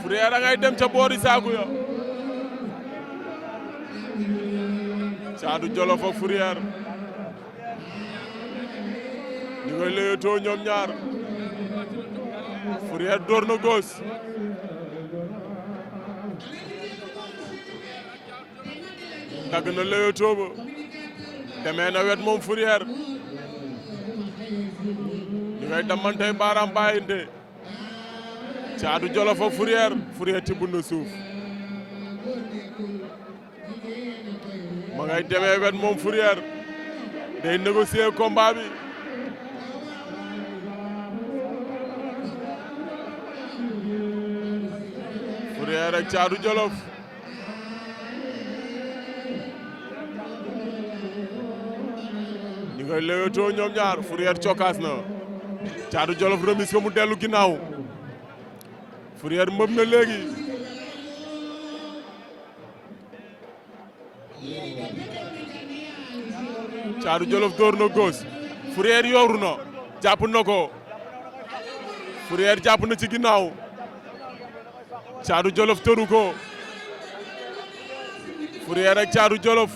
Fouriere ngay dem ca boori saaku ya Thiatou Djolof ak Fouriere ñu ngay léyatoo ñoom ñaar Fouriere door na góos dagg na léyatoo ba demee na wet moom Fouriere ñu ngay damantey baaraam bàyyinte Thiatou Djolof ak Fouriere tibb na suuf ma ngay demee wet moom Fouriere day négocier combat bi Fouriere ak Thiatou Djolof ñu ngay léwétoo ñoom ñaar Fouriere cokaas na Thiatou Djolof remise ko mu dellu ginnaaw Fouriere mbëb na léegi Thiatou Djolof door na góos Fouriere yooru na jàpp na ko Fouriere jàpp na ci ginnaaw Thiatou Djolof tëru ko Fouriere ak Thiatou Djolof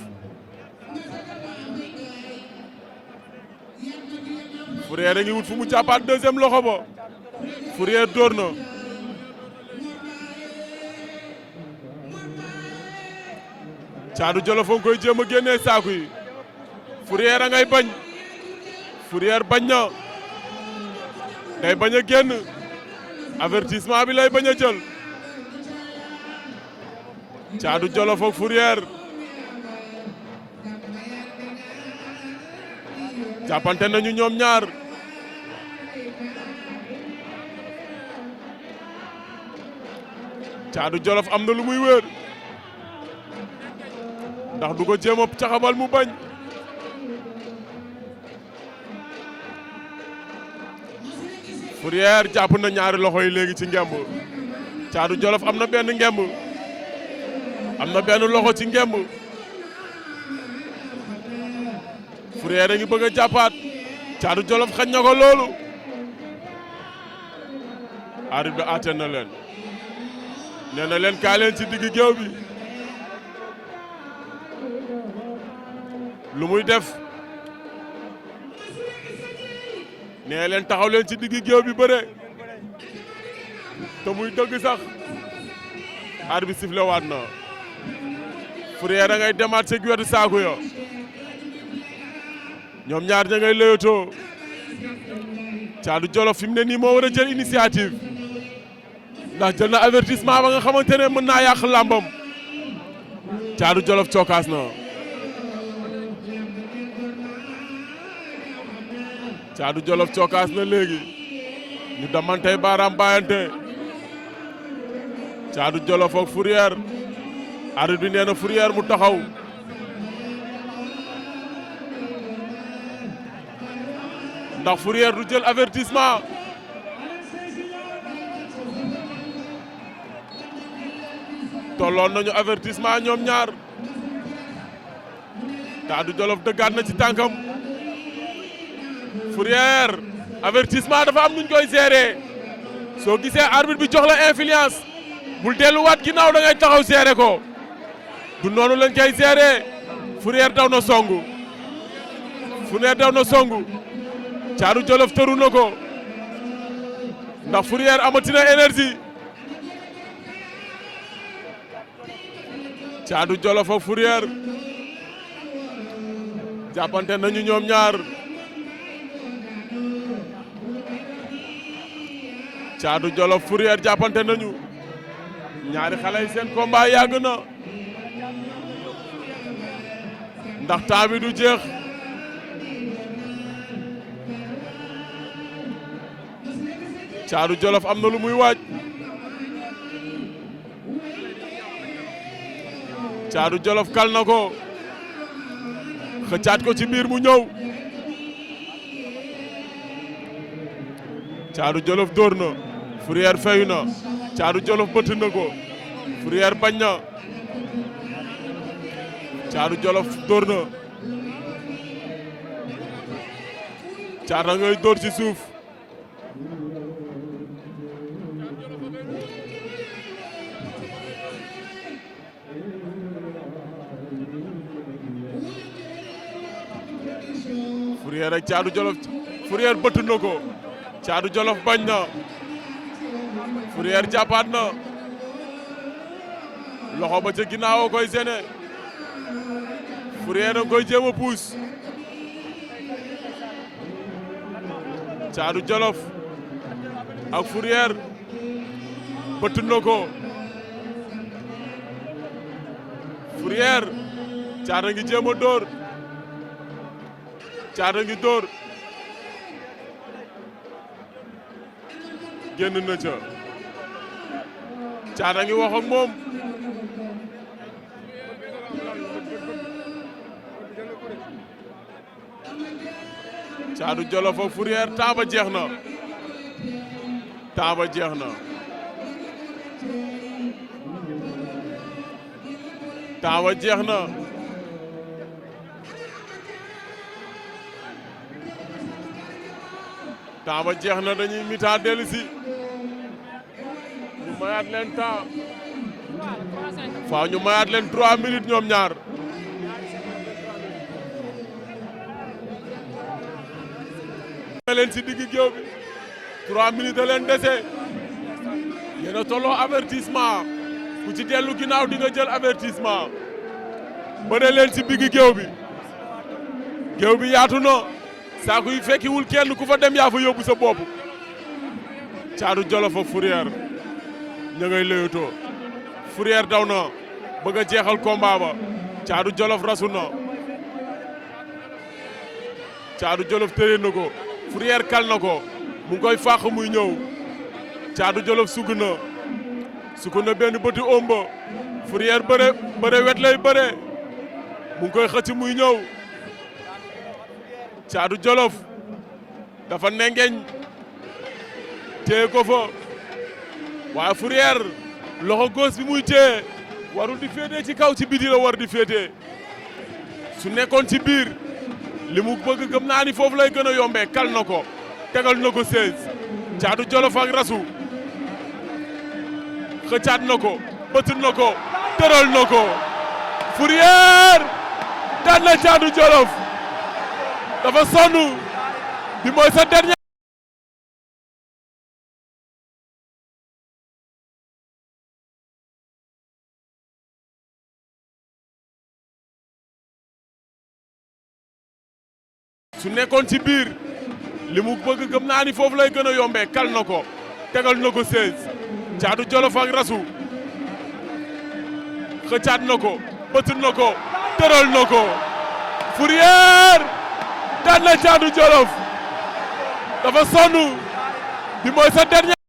Fouriere ngi wut fu mu jàppaat deuxième loxo ba Fouriere door na Thiatou Djolof a ngi koy jéem a génnee saaku yi Fouriere a ngay bañ Fouriere bañ na day bañ a génn avertissement bi lay bañ a jël Thiatou Djolof ak Fouriere jàppante nañu ñoom ñaar Thiatou Djolof am na lu muy wéer ndax du ko jéem a caxabal mu bañ Fouriere jàpp na ñaari loxo yi léegi ci ngemb Thiatou Djolof am na benn ngemb am na benn loxo ci ngemb Fouriere ngi bëgg a jàppaat Thiatou Djolof xañ na ko loolu arbitre bi àtte na leen nee na leen kaa leen ci digg géew bi lu muy def nee leen taxaw leen ci digg géew bi bëre te muy dëgg sax arbitre bi sifflé waat na Fouriere ngay demaat ci wetu saaku yo ñoom ñaar ña ngay léyatoo Thiatou Djolof fi mu ne nii moo war a jël initiative ndax jël na avertissement ba nga xamante ne mën naa yàq làmbam Thiatou Djolof cookaas na Thiatou Djolof cookaas na léegi ñu damantey baaraam bàyyante Thiatou Djolof ak Fouriere arbitre bi nee na Fouriere mu taxaw ndax Fouriere du jël avertissement tolloon nañu avertissement ñoom ñaar Thiatou Djolof dëggaat na ci tànkam Fouriere avertissement dafa am nuñ koy gérer soo gisee arbitre bi jox la influence bul delluwaat ginnaaw da ngay taxaw gérer ko du noonu lañ koy gérer Fouriere daw na songu Fouriere daw na songu Thiatou Djolof tëru na ko ndax Fouriere amatina énergie Thiatou Djolof ak Fouriere jàppante nañu ñoom ñaar Thiatou Djolof Fouriere jàppante nañu ñaari xale yi seen combat yàgg na ndax temps bi du jeex Thiatou Djolof am na lu muy waaj Thiatou Djolof kal na ko xëccaat ko ci biir mu ñëw Thiatou Djolof dóor na Fouriere fayu na Thiatou Djolof bëtt na ko Fouriere bañ na Thiatou Djolof dóor na Thiatou ngay dóor ci suuf Fouriere ak Thiatou Djolof Fouriere bëtt na ko Thiatou Djolof bañ na Fouriere jàppaat na loxo ba ca ginnaaw koy sene Fouriere koy jéem a puus Thiatou Djolof ak Fouriere bëtt na ko Fouriere Thiatou ngi jéem a dóor Thiatou ngi dóor génn na ca Thiatou ngi wax ak moom Thiatou Djolof ak Fouriere temps ba jeex na temps ba jeex na temps ba jeex na temps ba jeex na dañuy mi-temps dellu si ñu mayaat leen temps faaw ñu mayaat leen 3 minutes ñoom ñaar leen si digg géew bi 3 minutes a leen dese yéen a tolloo avertissement ku ci dellu ginnaaw di nga jël avertissement bëre leen si digg géew bi yaatu na saako yi fekkiwul kenn ku fa dem yaa fa yóbbu sa bopp Thiatou Djolof ak Fouriere ña ngay lëyatoo Fouriere daw na bëgg a jeexal combat ba Thiatou Djolof rasu na Thiatou Djolof tëye na ko Fouriere kal na ko mu ngi koy fàq muy ñëw Thiatou Djolof sugg na benn bëti omba Fouriere bëre wet lay bëre mu ngi koy xëcc muy ñëw Thiatou Djolof dafa nengeñ téye ko fa waaye Fouriere loxo gauche bi muy téye warul di féetee ci kaw ci biti la war di féetee su nekkoon ci biir li mu bëgg gëm naa ni foofu lay gën a yombee kal na ko tegal na ko 16 Thiatou Djolof ak rasu xëcaat na ko bëtt na ko tëral na ko Fouriere daan na Thiatou Djolof dafa sonn bi mooy sa dernier su nekkoon ci biir li mu bëgg gëm naa ni foofu lay gën a yombee kal na ko tegal na ko 16 Thiatou Djolof ak rasu xëcaat na ko bëtt na ko tëral na ko Fouriere daan na Thiatou Djolof dafa sonn bi mooy sa dernier